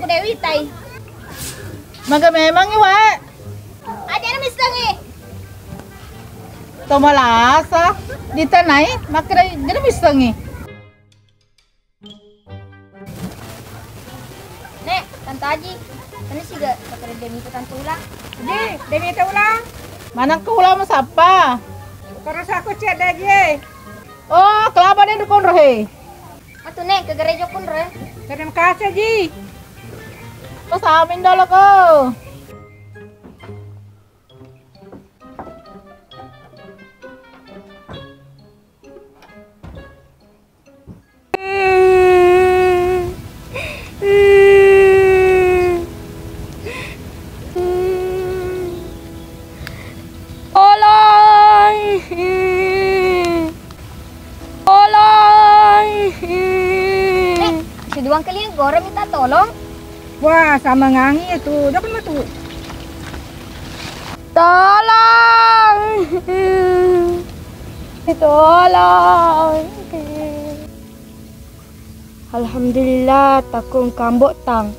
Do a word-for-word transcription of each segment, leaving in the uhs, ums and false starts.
Dewi tai. Maga memang, Wa. Aja na missengi. To malasa ditanai, makkeda jena missengi. Nek, Tante Aji, tadi siga pakai demi itu Tante Ulang. Ji, demi itu Ulang. Manang ke Ulang mau sapa? Terus aku cek deh, Ji. Oh, kelapa deh dukun rohe. Atu, Nek, ke gereja kun rohe. Terima kasih, Ji. Terus amin dulu ko. Tolong! Tolong! Eh, siduang kali gora minta tolong. Wah, sama ngangi itu. Udah kan matu. Tolong! Tolong! Alhamdulillah, takung ka Ambo Tang.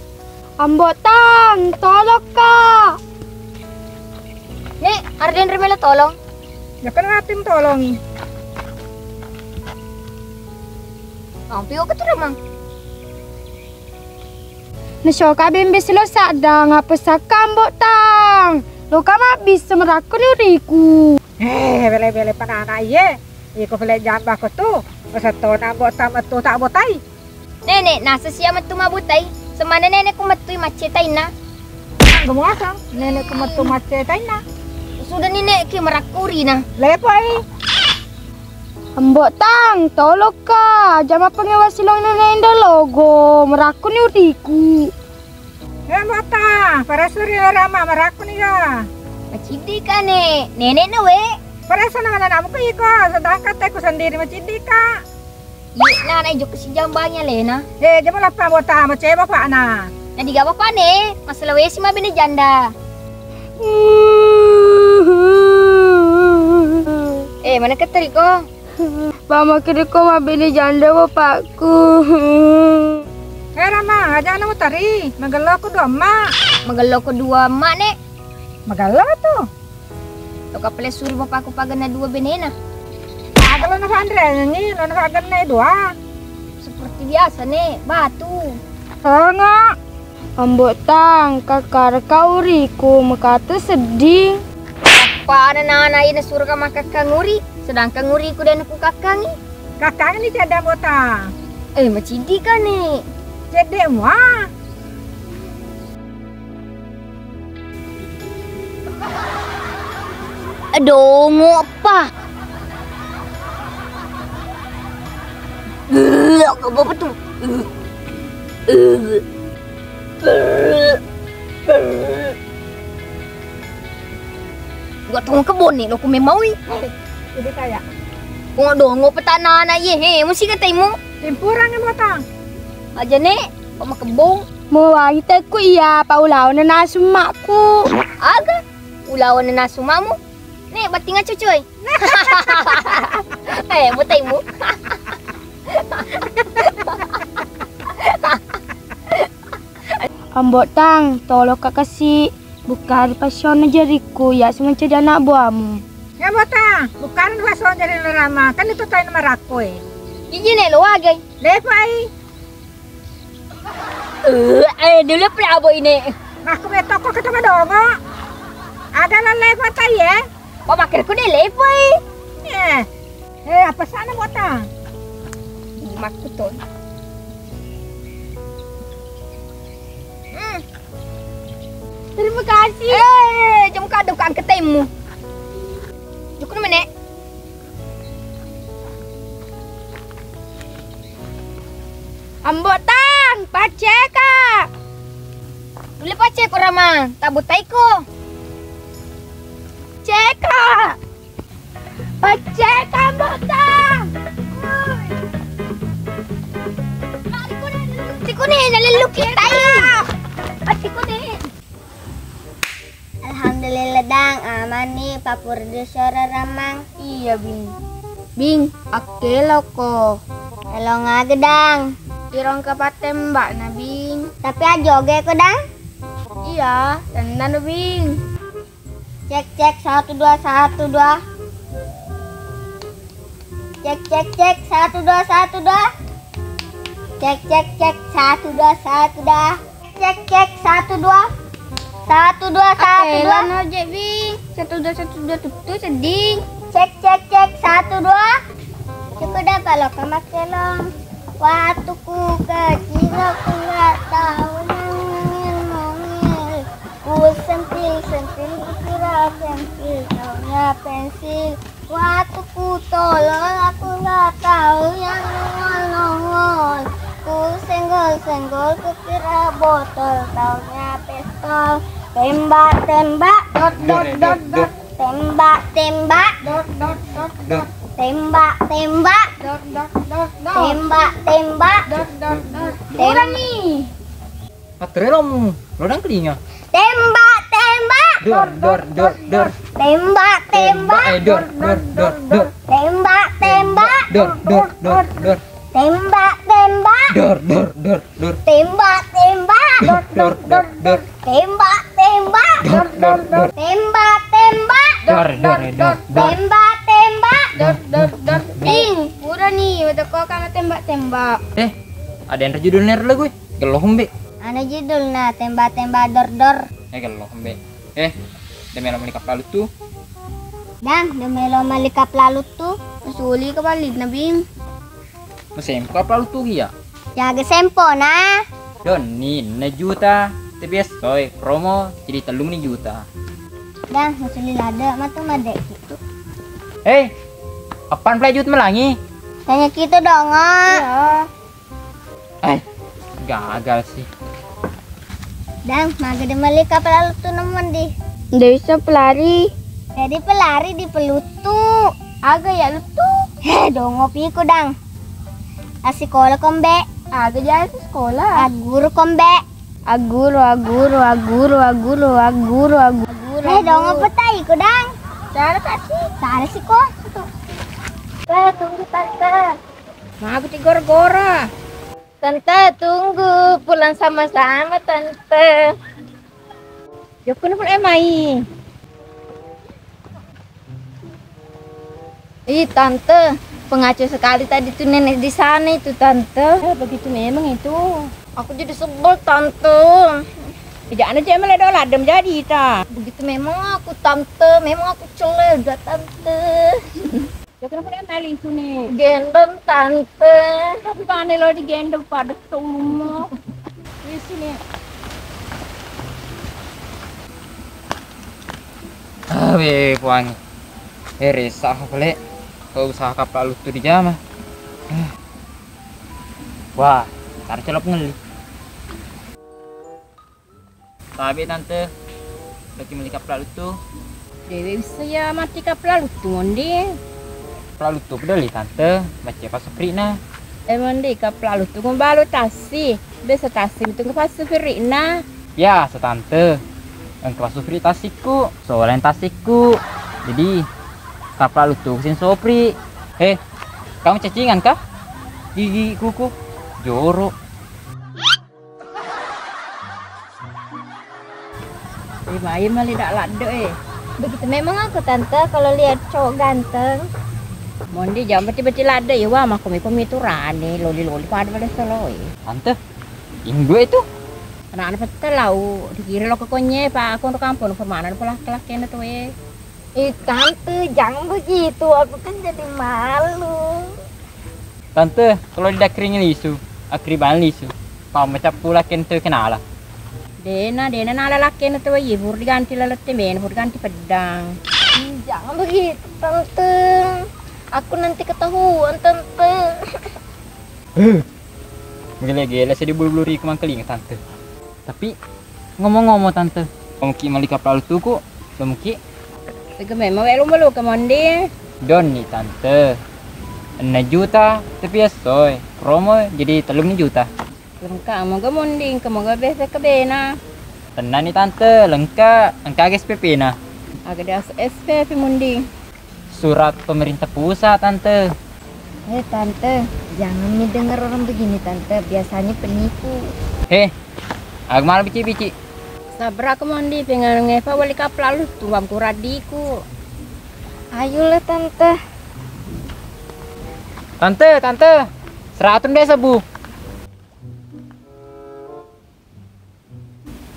Ambo Tang, tolong ka! Nek, Arden remela tolong. Ya kan Ratim tolongi. Ampi oka tu Ramang. Nasioka bembe silo sadda ngapa sakka Ambo Tang. Loka mabbissa merakko ni uriku. Eh, bele-bele panana iye. Iko pele jamba ko tu. Pesettona Ambo Tang metu tak botai. Nenek, nasa sia metu mabutai. Semana nenek ku metu macce taina. Anggo muasang, nenek ku metu macce taina. Sudah ni nek ki merakko urina. Lepoi. Ambo Tang, tolong ka. Jama pengewa silong nenek indo logo. Merakko ni uriku. Eh, Ambo Tang, parasuri rama merakko ni ga. Maciddi ka, Nek. Nenek na we. Parasa na mana namu ko iko, sedangkan teku sendiri maciddi ka. Iye, na, na ijo ke sijambangi alena. Eh, jama lappa Ambo Tang, maceba bapakna. Na diga bapakne, masalah wesi ma bene janda. Eh, mana keteriko? Mama kiri ko mabbene janda bapakku. Eh, Rama, aja na mutari, magello ko dua emak. Magello ko dua emak, Nek. Magello tu. Loka pale suri bapakku pagenna dua benena. Aga lo nafanrengi, lo nafagenna dua. Seperti biasa, Nek, batu. Songo. Ambo Tang, kakkara ka uriku, mekatu sedding. Apa nana iya nasuro ka makkakkang uri, sedangkan uriku de nakukakkangi. Kakkangi ni cedde Ambo Tang. Eh, maciddi ka, Nek. Cedde mua. Dongo pa. Eh, apa, apa tu? Eh, eh. Gua tong kebon ni, lo ku memau i. Jadi kaya. Gua dongo petana na ye, he, musi kataimu. Timpuran ni Ambo Tang. Aja, Nek, apa makebong? Mau wangi teku iya, pa ulawan na nasu makku. Aga? Ulawan na nasu mamu? Nek, batting aja, coy. Eh, mutaimu. Ambo Tang, tolong ka kasi bukkari pasionna jariku, ya semenjadi anak buahmu. Ya, Ambo Tang, bukkari pasionna jari Rama, kan itu tai nomor aku, eh. Iji ne lo wagai. Lepai. Eh, eh, dulu pula abo ini. Aku betok kok ketemu dongo. Ada lelai kota ya? Kok makin ku delepo, eh? Eh, eh, apa sana Ambo Tang? Ih, makku to. Hmm. Terima kasih. Eh, jam kado kang ketemu. Jukun menek. Ambo Tang, pacceka. Dulu pacceko Rama, tabutaiko. Ceka. Pacceka Ambo Tang. Sikuni nalelluki tai. Sikuni. Alhamdulillah, Dang, amanni papurdu soro Ramang. Iya, Bing. Bing, akkeloko. Elong aga, Dang? Irong ke patembak na, Bing. Tapi ajoge ko, Dang? Iya, tenang, Bing. Cek, cek, satu, dua, satu, dua. Cek, cek, cek, satu, dua, satu, dua. Cek, cek, cek, satu, dua, satu, dua. Cek, cek, satu, dua. Satu, dua, satu, dua. Atelan aja, Bing. Satu, dua, satu, dua, tuttu, seding. Cek, cek, cek, satu, dua. Cukup dapat lo, kamak kelong. Waktu ku kecil, aku nggak tahu nangil-nangil. Ku sentil-sentil, ku kira sentil, taunya pensil. Waktu ku tolol, aku nggak tahu yang nongol-nongol. Ku senggol-senggol, ku kira botol, taunya pistol. Tembak-tembak, dot, dot, dot, dot. Tembak-tembak, dot, dot, dot, dot. Tembak-tembak, dot, dot, dot, dot. Tembak-tembak, dot, dot, dot, dot. Tem- Murah nih. Atrelom, lodang kelinga. Tembak, tembak. Dor, dor, dor, dor. Tembak, tembak. Eh, dor, dor, dor, dor. Tembak, tembak. Dor, dor, dor, dor. Tembak, tembak. Dor, dor, dor, dor. Tembak, tembak. Dor, dor, dor, dor. Tembak, tembak. Dor, dor, dor. Tembak, tembak. Dor, dor, dor, dor. Tembak, tembak. Dor, dor, dor. Ding, pura nih, udah kok kamu tembak-tembak. Eh, ada yang judulnya lagu, eh? Gello hembe. Ana judulna tembak-tembak dor-dor. Eh, gello hembe. Eh, de melo meli kaplaluttu. Dang, de melo meli kaplaluttu. Masuli ke balik na, Bing. Masempo kaplaluttu iya. Jaga sempo na. Donni enna juta, tapi essoe promo jadi tellung ni juta. Dang, masuli lade matu madde kitu. Eh, apaan pula juta melangi? Tanya kitu dong, oh. Iya. Eh, gagal sih. Dang, maga de meli kaplaluttu nemmen di. Nde bisa pelari. Jadi pelari di peluttu. Aga ya luttu? Heh, dongo piku, Dang. Asikola kombe. Aga jadi sekolah? Aguru kombe. Aguru, aguru, aguru, aguru, aguru, aguru. Eh, dongo petai ku, Dang. Cara kasih. Cara sih kok. Tante, tunggu, Tante. Maga ti gora-gora. Tante, tunggu, pulang sama-sama, Tante. Jokkono pun, eh, mai. Ih, Tante, pengacau sekali tadi tuh nenek di sana itu, Tante. Eh, begitu memang itu. Aku jadi sebel, Tante. Tidak ada cewek meledak ladem jadi ta. Begitu memang aku, Tante. Memang aku celel, udah, Tante. Ya, kenapa dia meli itu nih? Gendong, Tante. Tapi kan lo digendong pada ke umummu. Di sini. Awe, puangi. Eh, resah pale. Kau usaha kaplaluttu di jama. Eh. Wah, cara celok ngelli. Tabe, Tante, lagi meli kaplaluttu. Dewe bisa ya mati kaplaluttu, Mondi. Kaplaluttu peduli, Tante, macce pasufrina. Eh, Mondi, kaplaluttu ko balu tasi. Biasa tasi itu ke pasufrina. Ya, sa Tante. Engka pasufri tasikku, soalnya tasikku. Jadi, kaplaluttu sing sopri. Eh, kamu cacingan kah? Gigi kuku jorok. Eh, main mali dak ladde, eh. Begitu memang aku, Tante, kalau lihat cowok ganteng. Mondi jam beti-beti ladde, ya wah, mako miko miturane, loli-loli pada pada solo, eh. Tante, inggo itu. Anak-anak pete lau, dikira lo ke konye, Pak, aku untuk kampung, permana pula kelakena tuh, eh. Eh, Tante, jangan begitu. Aku kan jadi malu. Tante, kalau tidak kering lisu, akriban lisu. Pau macap pula kente kenala. Dena, dena nala lakkena tu wae, pur diganti lalette mena, pur diganti peddang. Ih, jangan begitu, Tante. Aku nanti ketahuan, Tante. Eh, menggele-gele saya di bulu-bulu riku mangkelinga, Tante. Tapi ngomong-ngomong, Tante, mungkin meli kaplaluttuku, mungkin. Sega memang wae lumba-lumba, Mondi. Donni, Tante. Enna juta, tapi essoe promo jadi tellung juta. Lengka moga, Mondi, engka moga biasa kebena. Tennani, Tante, lengka, engka S P P-na. Aga das S P P, Mondi? Surat pemerintah pusat, Tante. Eh, Tante, jangan nih dengar orang begini, Tante. Biasanya penipu. Eh, Aga mala bici-bici. Sabra ko Mondi, pengen ngefa wali kapla lu tuang kuraddiku. Ayo le tante. Tante, tante. Seratus deh sebu.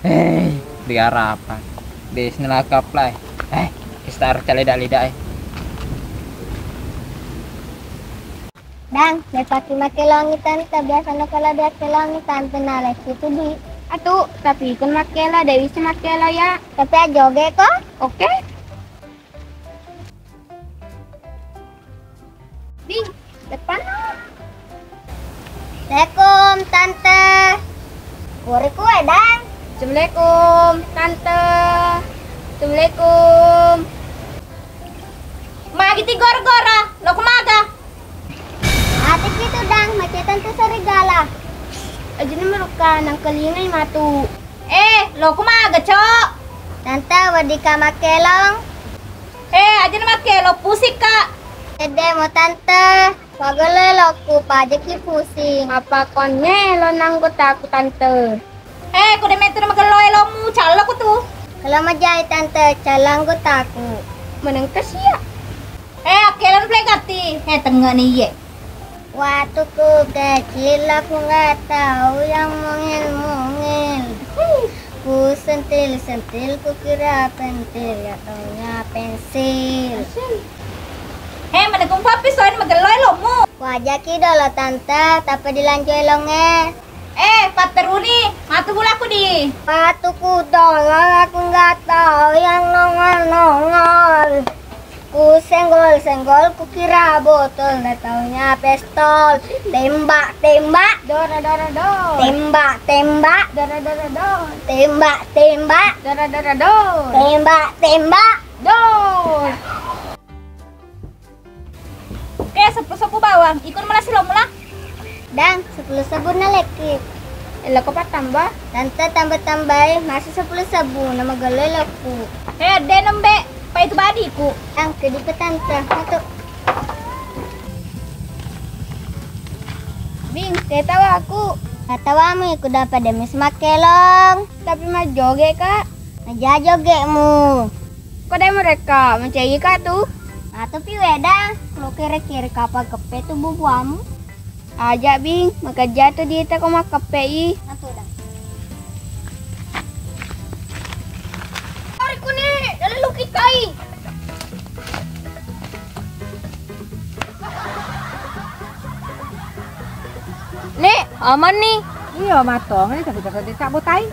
Hei, diarapang. Deh, sini lah kapla. Eh, kistar cale dali dai. Dang, le paki makkelongi tante, biasa no kala dia kelongi tante nalai situ di. Atu, tapi ikon makkelo, dewi si makkelo ya. Tapi ajoge ko? Oke. Bing, depan. Assalamualaikum tante. Kore kue dang. Assalamualaikum tante. Assalamualaikum. Magi ti gora-gora, lo kemaga? Ati kitu dang, macetang tu serigala. Ajana meruka nangkalingai matu. Eh, lo kumaga, Cok? Tante, weddikka makkelong? Eh, ajana makkelong, pusikka. Edde mo tante, pagale lokku pajaki pusing. Apa konye lo nanggotaku tante? Eh, ko de' metto magello elomu, callo ko tu. Kalau majai tante, callang gotaku. Menengka sia. Eh, akkelan plegati. Eh, tengge ni iye. Waktuku kecil aku nggak tahu yang mungil-mungil. Ku sentil-sentil, ku kira pentil, ya taunya pensil. Eh, mana kumpa pisoin magello elomu. Wajaki dolo tante, tapi dilanjut elonge. Eh, patteruni, matu bulaku di. Patuku doang, aku nggak tahu yang nongol-nongol. Ku senggol-senggol, ku kira botol, nggak taunya pistol. Tembak, tembak. Dora, dora, dor. Tembak, tembak. Dora, dora, dor. Tembak, tembak. Dora, dora, dor. Tembak, tembak. Dor. Oke, seppulo sebbu bawang. Ikon malasi lo mula. Dang, seppulo sebbu na lekki. Ella ko pattamba. Tante tambah-tambahi masih seppulo sebbu na magello lokku. Eh, de' nembe. Pai tu badiku. Dang, kedi pe tante. Matu. Bing, te tawaku. Katawamu iku dapat demi semakkelong. Tapi majoge, Kak. Majajo ge'mu. Ko dai murekka, macai ka tu. Atu pi weda, lo kere-kere kapang keppe tu bubuamu. Aja, Bing, makejja tu diita ko makkeppe i. Atu da. Ari kuni, lalu kitai. Nek, aman ni. Iya, matong ni, tapi kata dia tak botai.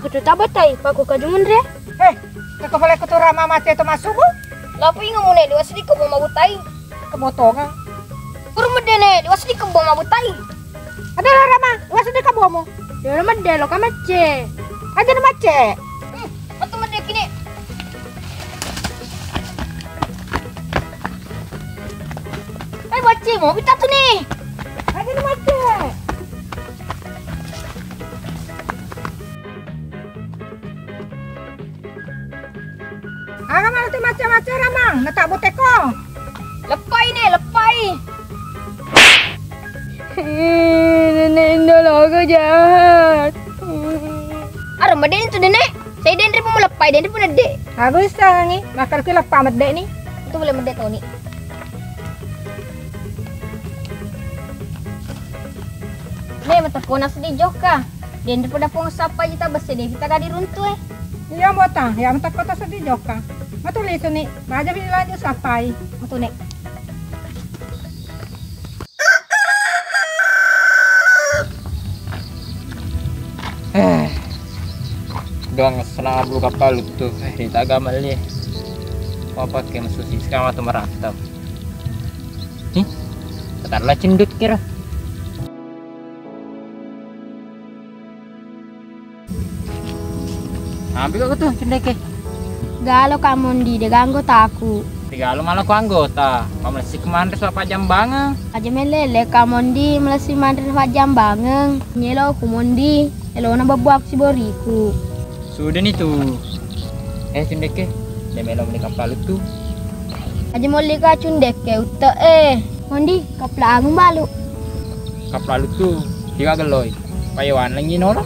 Kudu tak botai, paku kaju menre. Eh, kau boleh kutu rama mate to masubu? Lapu ingo mune dua sedikit mau mabutai. Kemotongan. Puru medene, dua sedikit mau mabutai. Ada lah rama, dua sedikit mau. Dia medde lo kamacce. Aja na macce. Hmm, atu medde kini. Eh, bocci, mau pita tu ni. Aja na macce. Aga mala tu macca-macca ramang, na tak boteko. Leppai ne, leppai. Nenek Indo logo jahat. Aro medeni tu nenek. Sai denre pun meleppai, denre pun ede. Aku isangi, makar ku leppa medde ni. Itu boleh medde toni. Ne, matekko na seddi jokka. Denre pada pong sappa jita besse de kita gadi runtu e. Iya, Mbota, ya matekko ta seddi jokka. Matu lisu ni, baja bi lanjut sappai. Matu ne. Eh, doang senang bulu kapal tu. Eh, di taga mali. Apa ke mesusi sekarang atau merantau? Nih, ketar lah cendut kira. Ambil kok tu cendeke. Galo Kak Mondi, de ganggu taku. Digalo malah ku anggota. Pamalessi kemanre suap pajjambangeng. Aja melele Kak Mondi, melessi manre suap pajjambangeng. Nyelo ku Mondi, elona bebbuak siboriku. Sudah ni tu. Eh, cendeke. De melo meli kapal tu. Aja molli ka cundeke utte e. Mondi, kapla agung balu. Kapla tu. Tiga geloi. Payawan lengi nola.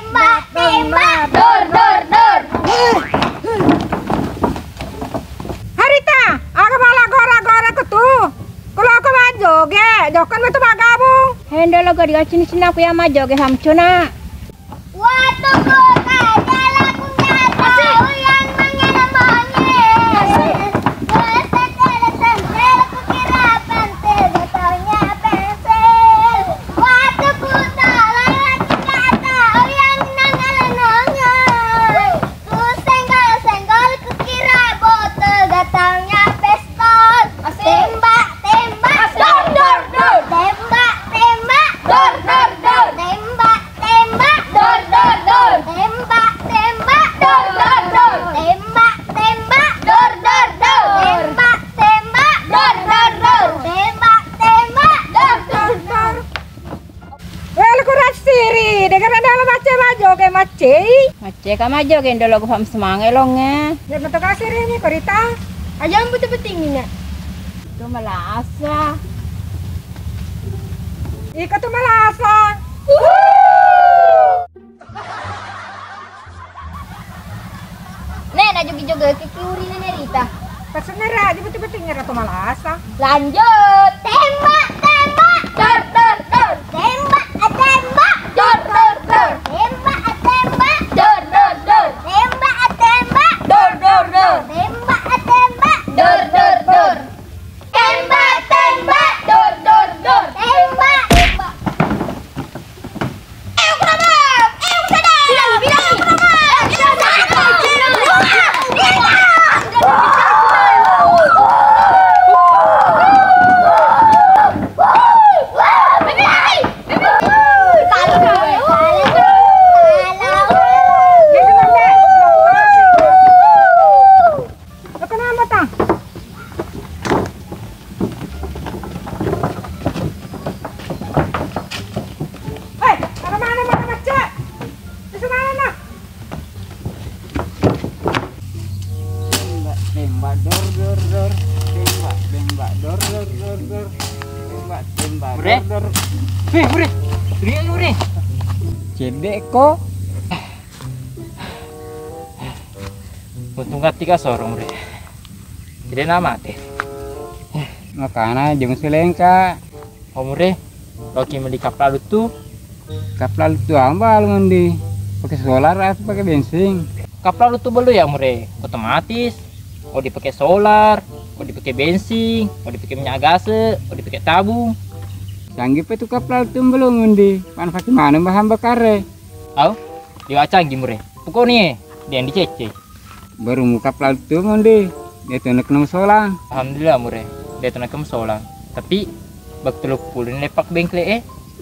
Tembak, tembak, dor, dor, dor. Harita, aga mala gora-gora ko tu? Kalau ko majoge, jokkan metu magabung. Hendo lo gadi acini sinaku ya majoge hamcuna. Waktu ku kaya lagu nyata, uyang mangena monyet. Wasa tele tentele ku kira pensil, betulnya pensil. Waktu ku salah lagu nyata, uyang Karena dalam macet, Pak, joge macei. Macet ka majoge, ndolo gufam semange longe. Ya, betul kasih ini, Korita. Aja ambu tepeting ini. Itu malasa. Iko tu malasa. Ne, na jogi-jogi ke kiuri ne Rita. Pasenna ra, di betul-betul ngera tu malasa. Lanjut. Tembak, tembak. Dor, dor, dor. Tembak, tembak. Dor, dor, dor. Tembak, tembak. Dor, dor, dor. Tembak, tembak. Dor, dor, dor. Tembak, tembak. Dor, dor, dor. Tembak, tembak, dor, dor, dor. Tembak, tembak. Eh, aku nabang. Eh, aku nabang. Bilang, bilang, aku nabang. Lo kenapa, Tang? Hei, mana, mana, mana, macet? Di sana, mana? Tembak, tembak, dor, dor, dor. Tembak, tembak, dor, dor, dor, dor. Tembak, tembak, Mure? Dor, dor. Hei, Mure. Lihat, Mure. Cedek ko. Untung ati ka sorong, Mure. Jadi na mate. Makana jeng selengka. Oh, Mure, loki meli kapla luttu. Kapla luttu amba lu, Mondi? Pakai solar atau pakai bensin? Kapla luttu belu ya, Mure. Otomatis. Mau dipakai solar, mau dipakai bensin, mau dipakai minyak gas, mau dipakai tabung. Canggih pa tu kapla luttu belu, Mondi? Manfaat mana bahan bakar e? Au, liwa canggih, Mure. Pokoknya, dia yang dicece. Baru muka pelalu tu, Mondi. Dia tu nak kena solang. Alhamdulillah, Mure. Dia tu nak kena solang. Tapi, bak teluk puluh ni lepak bengkel e.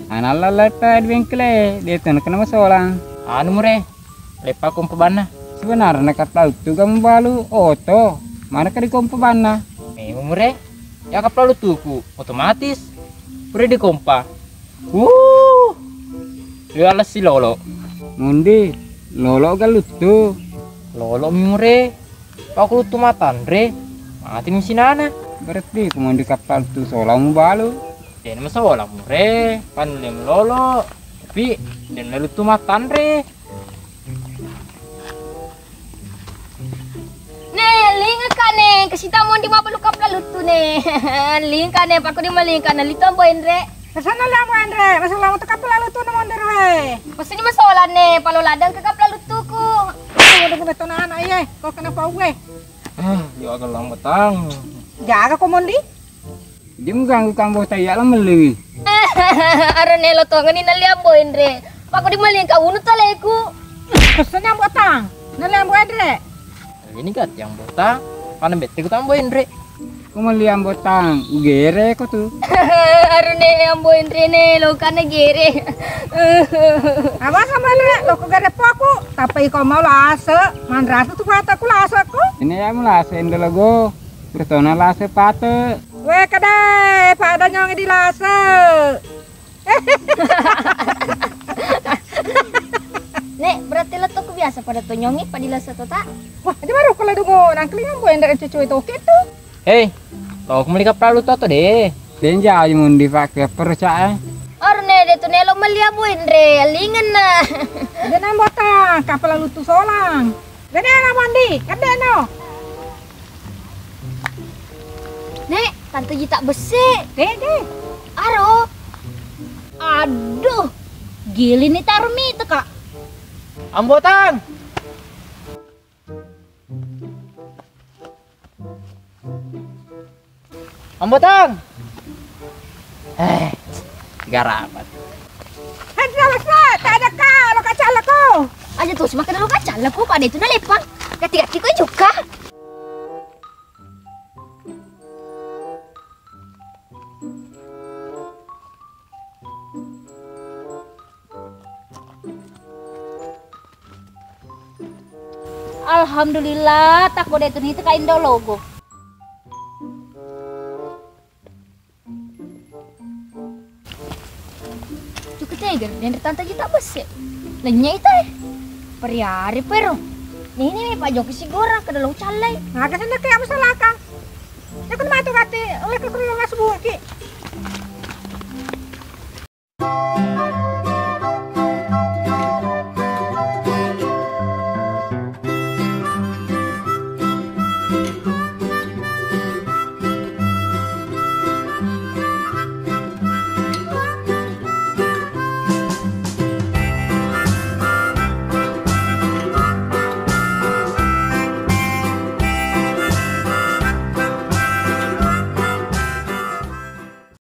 Anallah lepak di bengkel e. Dia tu nak kena solang. Anu, Mure. Lepak kompa banna. Sebenarnya kapla luttu gamu balu oto. Mana ka di kompa banna? Memang, Mure. Ya kapla luttuku otomatis. Pura di kompa. Wuh. Liwala si Lolo. Mondi, Lolo ga luttu? Lolo mi, Mure. Paku luttu matanre. Mati mi sinana. Berarti ku Mondi kapla luttu solang mu balu. Dena masolang, Mure. Panulle Lolo. Tapi dena luttu matanre. Ne, lingka ne, kasita Mondi mabalu kapla luttu ne. Lingka ne, paku di malingka na litu Ambo Enre. Pesanna le Ambo Enre, masalah untuk kapla luttu na Mondi re. Pasti di masolang ne, palo ladang ke kapla luttuku. Aduh, udah betul anak ye, kok kenapa gue? Ah, yo agak lambat tang. Jaga ko Mondi. Dia mengganggu kamu bota iya lah meliwi. Aro nelo tongeni nalli Ambo Enre. Paku di malingka unu taleku. Pesannya Ambo Tang. Nalli Ambo Enre. Ini gati Ambo Tang. Mana bete ku Ambo Enre. Ku meli Ambo Tang. Gere ko tu. Aro ne Ambo Enre ne lokana gere. Apa sama Enre? Loko gere poku. Tapi kau mau lase. Manrasa tu pataku laseku. Ini ya mu lase Indo logo. Bertona lase pate. Wé, kedai, pada nyongi di lase. Nek, berarti letokku biasa pada tonyongi, pada di lase to, tak? Wah, aja baru kalau dungo nangkelingan boy ndak cucu itu oke tuh. Hei, lo aku meli kapra lu toto deh. Denja aja mun dipakai percaya. Orne dé tu nelo meli Ambo Enre, lingenna. Dé nambota, kapra lu tu solang. Dé na mandi, kedé no. Nek, tante jita besse. Dé, dé. Aro. Aduh. Gili ni taruh mi teka. Ambo Tang. Ambo Tang. Eh, garabat. Hei, jelas lah, tak ada kau, lo kacang leko. Aja tuh, semakin lo kacang leko, pada itu nalepang. Gati-gati kau juga. Alhamdulillah, takko dé tu ni teka Indo logo. Cukup tega, dan tante jita besse. Lenya ita eh. Periari pero. Nini mi Pak Joki sigora kada lo callai. Ngaga senda kayak masalahkan. Aku matu kati, oleh ke rumah Mas Bungki.